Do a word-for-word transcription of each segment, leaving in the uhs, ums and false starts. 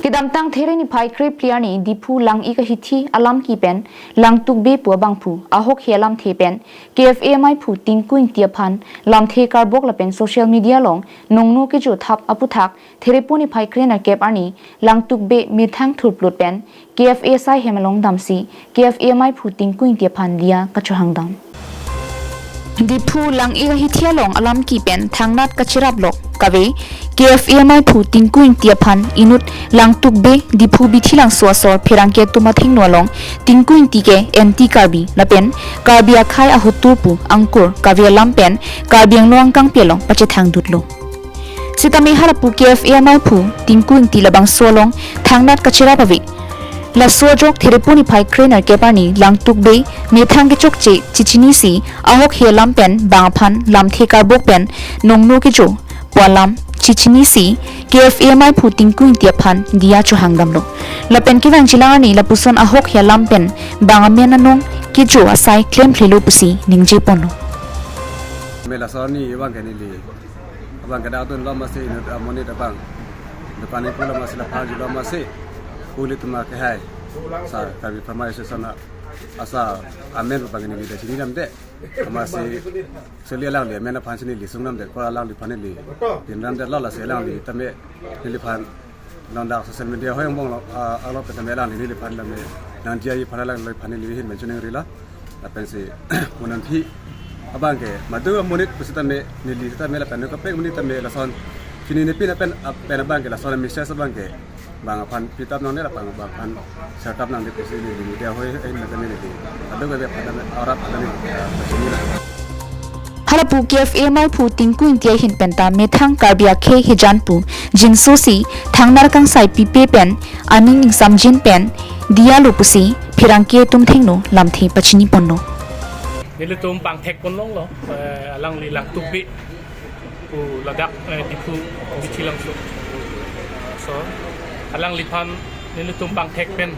Kedamtang There niphai krephli arni Diphu Lang-ik ahithi alamki pen Langtuk Bey pu abangphu ahokhe alamthe pen K F A maiphu Tinku Ingti aphan lamthe karbok lapen social media along nongno kejo thap aputhak Therepo niphai krenerkep arni Langtuk Bey methang thurplut pen K F A asaihem along damsi K F A maiphu Tinku Ingti aphan diya kachohangdam. Diphu Lang-ik ahithi along alamki pen thangnat kacheraplok kave K F A maiphu Tinku Ingti aphan inut Langtuk Bey Diphu Bithilangso asor pherangke atum athengno along Tinku Ingti ke anti Karbi lapen Karbi akhei ahotur pu angkur kave alam pen Karbi Anglong angkangpi along pachethangdutlo. Sitame halapu K F A maiphu Tinku Ingti labangso along thangnat kacherap ave. Laso ajok Therepo niphai krenerkep arni Langtuk Bey methang kechokche chichinisi ahokhe alam pen bang aphan lamthe karbok pen nongno kejo pu alam chichinisi K F A maiphu Tinku Ingti aphan diya chohangdamlo. Lapen kevangjilang arni lapuson ahokhe alam pen bang amen anong kejo asai klemkhlelo pusi ningjeponlo. Me laso arni abang ke neli abang ke dak dunlo masi inut amonit abang. Dukan ipu lo masi la pharji lo masi. Kulit ma ke hai. Sa Karbi Farmer Association asa amen abang neli dak chinilamde. Masi seli alangli amen aphan chini lisungnamde ko alangliphan neli pinramdetlo lasi alangli tame neliphan nondak social media hoyong bonglo, ah, alo pen tame alangli neliphan tame nangjiya aphan alangliphan neli hin mentioning rila. Lapensi punanthi abang ke madu amonit pusitame neli sitame lapen kaprek monit tame lason chinine pin apen apen abang ke lason message abang ke bang aphan pitap nangne lapen bang aphan serkap nangne pusi neli media hoi ahin tame neli adu ke aphan tame arat aphan tame, ah, chini la. Halapu K F A maiphu Tinku Ingti ahin penta methang Karbi akhei hijan pu jinsosi thangnat kangsai pipe pen aning ingsamjin pen diyalo pusi pherangke atum thengno lamthe pachiniponlo. Nelitum pangthekpon longlo, eh, alangli Langtuk Bey pu ladak, eh, Diphu Bithilangso. So alangliphan nelitum pangthek pen,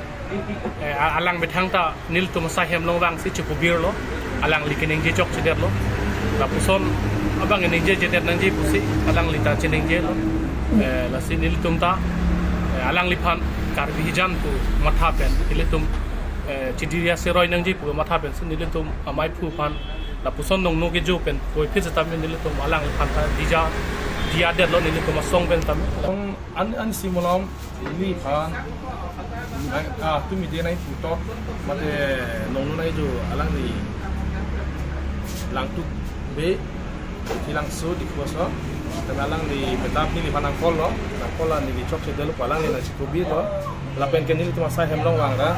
eh, a-, alang methang ta nelitum asaihem along vangsi chikubirlo, alangli keningje chokchedetlo. Lapuson abang keningjejedet nangji pusi alangli ta chiningjelo. Eh, lasi nelitum ta, eh, alangliphan Karbi hijan pu matha pen nelitum, eh, chidiriya seroi nangji pu matha pensi nelitum amaiphu aphan lapuson nongno kejo pen puvoiphit sitame nelitum alangliphan ta diya, diyadetlo nelitum asong pen tame. An, ansi malom neliphan, ah, tumi de nai putok, mate nongno nai jo alangli Langtuk Bey, Bithilangso Diphu aso, tame alangli petap neliphan nangkollo, nangkolla neli chokchedetlo pu alangli nangchikubirlo, lapen ke nelitum asaihem along vangra,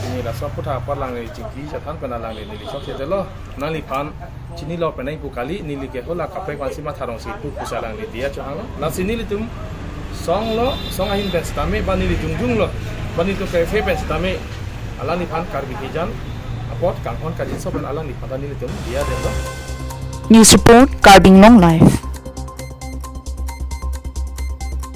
neli laso aputhak apar alangli chingki chethan pen alangli neli chokchedetlo, nangliphan chinilo penang pu kali, neli ke hala kaprek aphansi matha rongsi pu pusi alangli diya chohanglo. Lasi nelitum songlo, song ahin pen sitame, ba neli jongjonglo, ba nelitum K F A pen sitame, alangliphan Karbi hijan apot kanghon kangjinso pen alangliphan ta nelitum diyadetlo. News report, Karbi Anglong Live.